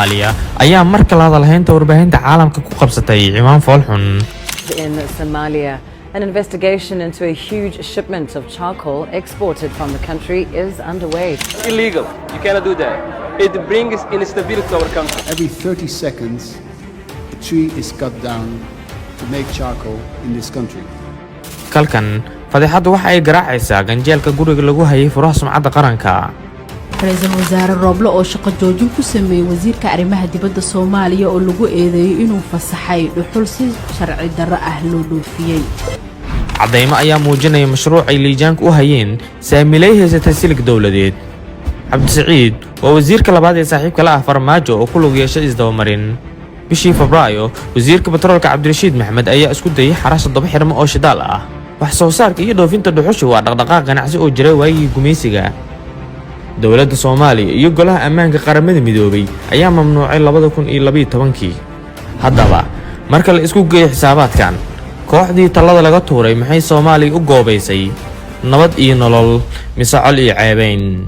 Soomaaliya ayaa mar kale hadalhaynta warbaahinta caalamka ku qabsatay ciwaan foolxun. In Somalia, an investigation into a huge shipment of charcoal exported from the country is underway. Illegal. You cannot do that. It brings instability to our country. Every 30 seconds, a tree is cut down to make charcoal in this country. Kalkan fadeexaddu waxa ay garaacaysaa ganjeelka guriga lagu hayay furaha sumcadda qaranka. Ra-iisul Wasaare Rooble oo shaqo joojin ku sameeyey wasiirka arrimaha dibadda Soomaaliya oo lagu eedeeyey inuu fasaxay dhuxul si sharci darro ah loo dhoofiyey. Caddaymo ayaa muujinaya mashruuc ay liijaanka u hayeen saamiley haysatay silig dowladeed. Cabdisaciid waa wasiirka labaad ee saaxiibka la ah Farmaajo oo ku lug yeeshay isdabamarin. Bishii Febraayo, wasiirka batroolka Cabdirashiid Maxmed ayaa isku dayay xarash toddoba xirmo oo shidaal ah. Wax soo saarka iyo dhoofinta dhuxusha waa dhaqdhaqaaq ganacsi oo jiray waagii gumaysiga. Dowladda Soomaaliya iyo Golaha Ammaanka Qaramada Midoobay ayaa mamnuucay 2012-kii. Haddaba, marka la isku geeyo xisaabaadkan, kooxdii tallada laga tuuray maxay Soomaaliya u goobaysay? Nabad iyo nolol mise col iyo ceebayn?